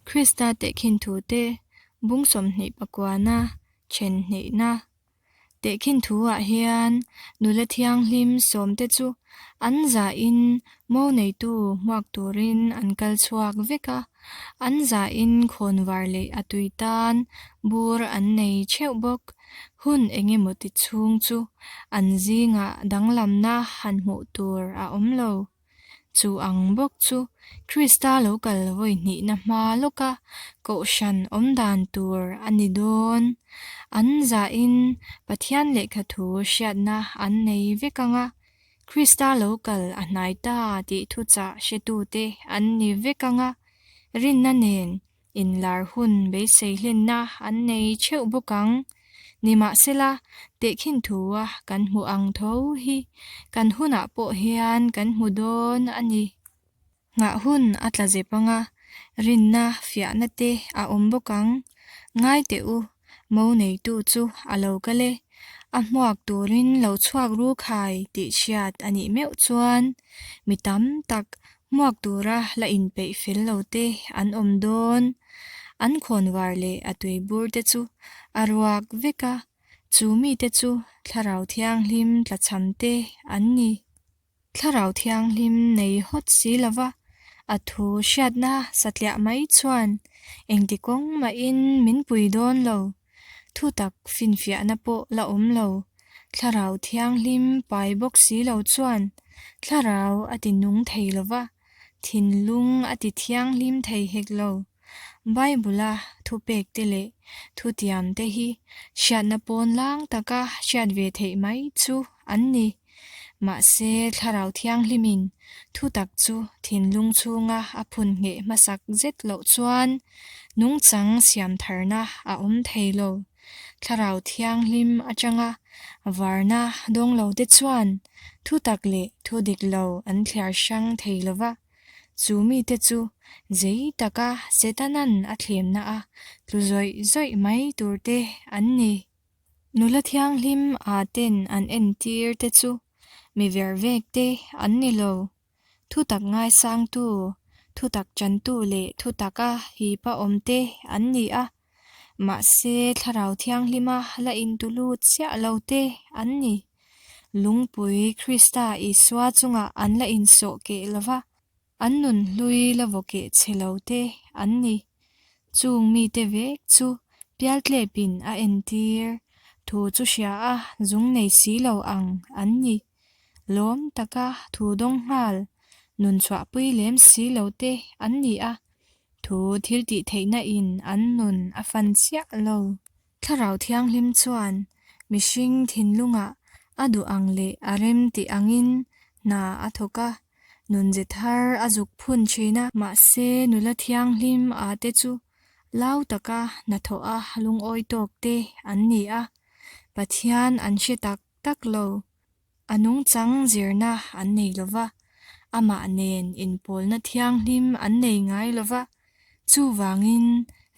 Krista tehkhin thute bung 29-na then hnihna. Tehkhin thu-ah hian nula thianghlim sawmte chu an zahin mo neitu hmuak turin an kal chhuak vek a, an zahin khawnvar leh a tui tan bur an nei theuh bawk. Hun engemaw ti chhung chu an zingah danglamna han hmuh tur a awm lo. Chu ang bawk chu Krista lo kal vawi hnihna hma lawka kohhran awm dan tur a ni dawn. An zahin Pathian lehkha thu hriatna an nei vek ang a, Krista lo kal a hnai ta tih thuchah hretute an ni vek ang a, rinna nen Inlar hun beisei hlenna an nei theuh bawk ang. Nimahsela, tehkhin thua kan hmuh ang tho hi kan hunah pawh hian kan hmu dawn a ni. Nghah hun a tla zep ang a, rinna fiahna te a awm bawk ang. Ngai teh u, mo neitu chu a lo kal e. A hmuak turin lo chhuak ru khai tih hriat a nih meuh chuan mi tam tak Hmuak tura la inpeih fel lo te an awm dawn. An khawnvar leh a tuibur te chu a ruak vek a, chu mite chu Thlarau Thianghlim tlachham te an ni. Thlarau Thianghlim nei hawt si lova a thu hriatna satliah mai chuan engti kawng mahin min pui dawn lo. Thutak finfiahna pawh la awm lo. Thlarau Thianghlim pai bawk si lo chuan thlarau a ti nung thei lo va, thinlung a ti thianghlim thei hek lo. Bible-a thupekte leh thutiamte hi hriatna pawn lang taka hriat ve theih mai chu an ni. Mahse, Thlarau Thianghlimin thutak chu thinlung chhunga a phun ngheh hmasak zet loh chuan nungchang siam tharna a awm thei lo. Thlarau Thianghlim atanga varna dawng lo te chuan thutak leh thu dik lo an thliar hrang thei lo va, chu mite chu zei taka Setanan a thlemna a tlu zawih zawih mai tur te an ni. Nula thianghlim a ten an entir te chu mi ver vek te an ni lo. Thutak ngaisangtu, thutak chantu leh thutaka hipa awm te an ni a. Mahse Thlarau Thianghlima la intulut chiah lo te an ni. Lungpui Krista Isua chungah an la insawh keh lo va, an nun hlui la vaw keh chhe lo te an ni. Chung mite vek chu pialtlepin a entir thu chu hria a zung nei si lo ang an ni. Lawm taka thu dawng nghal nun chhuahpui lem si lo te an ni a, thu thil tih theihna in an nun a fan chiah lo. Thlarau Thianghlim chuan mihring thinlungah a duh ang leh a rem tih angin hna a thawk a, nunze thar a zuk phun thin a. Mahse, nula thianghlim a te chu lau taka hnathawh a lungawi tawk te an ni a, Pathian an hre tak tak lo. A nungchang zirna an nei lo va, amah nen inpawlna thianghlim an nei ngai lo va, chuvangin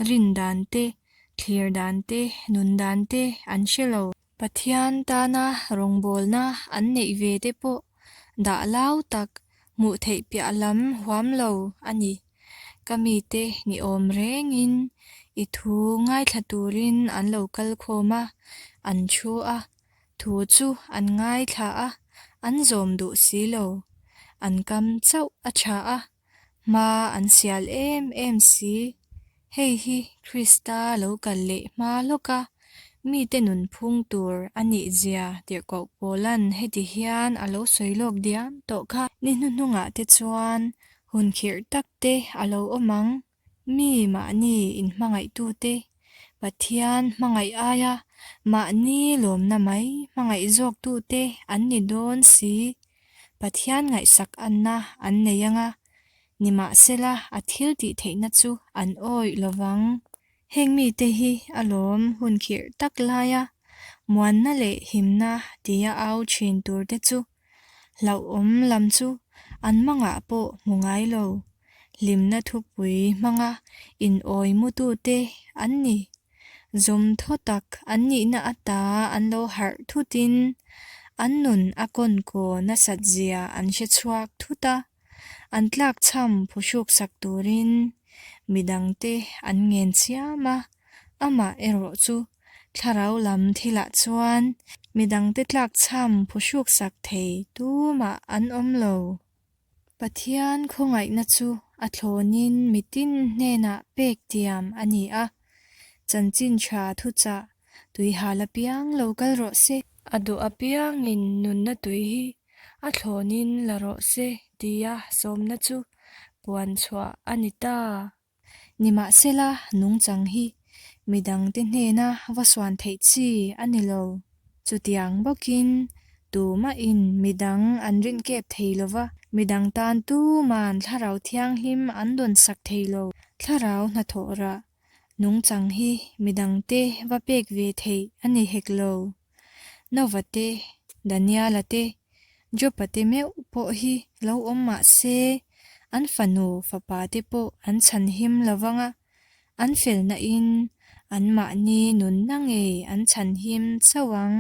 rin dan te, thlir dan te, nun dan te an hre lo. Pathian tana rawngbawlna an neih ve te pawh dah lau tak hmuh theih piah lam huam lo a ni. Ka mite ni awm rengin i thu ngaithla turin an lo kal khawm a, an thu a, thu chu an ngaithla a, an zawm duh si lo. An kam chauh a tha a, hma an sial em em si. Hei hi Krista lo kal leh hma lawka mite nunphung tur a nih zia tirhkoh Paula'n heti hian a lo sawi lawk diam tawh kha. Ni hnuhnungah te chuan hun khirh tak te a lo awm ang. Mi mahni inhmangaihtute Pathian hmangaih aia mahni lawmna mai hmangaih zawktute an ni dawn si. Pathian ngaihsak anna an nei ang a, nimahsela a thil tih theihna chu an awih lo vang. Heng mite hi a lawm hun khirh tak laia muanna leh himna tia au thin turte chu hlauhawm lam chu an mangah pawh hmu ngai lo, hlimna thupui hmanga inawi mutute an ni. Zawm thaw tak an nihna ata an lo harh thutin an nun a kawnkaw nasat zia an hre chhuak thut a, an tlakchham phuhruk sak turin. Midangte an ngen chiam a, amah erawh chu thlarau lam thilah chuan midangte tlakchham phuhruksak thei tumah an awm lo. Pathian khawngaihna chu a thlawnin mitin hnenah pek tiam a ni a, chanchin tha thuchah tuihal apiang lo kal rawh se. A duh apiangin nunna tui hi a thlawnin la rawh se tia sawmna chu puan chhuah a ni ta. Nimahsela, nungchang hi midangte hnena va suan theih chi a ni lo. Chutiang bawkin tumahin midang an rinkep thei lo va, midang tan tuman thlarau thianghlim an dawnsak thei lo. Thlarau hnathawh rah nungchang hi midangte va pek ve theih a ni hek lo. Nova te, Daniela te, Jopa te meuh pawh hi lo awm mah se, an fanu fapa te pawh an chhanhim lo vang a, an felna in anmahni nunna ngei an chhanhim chauh ang.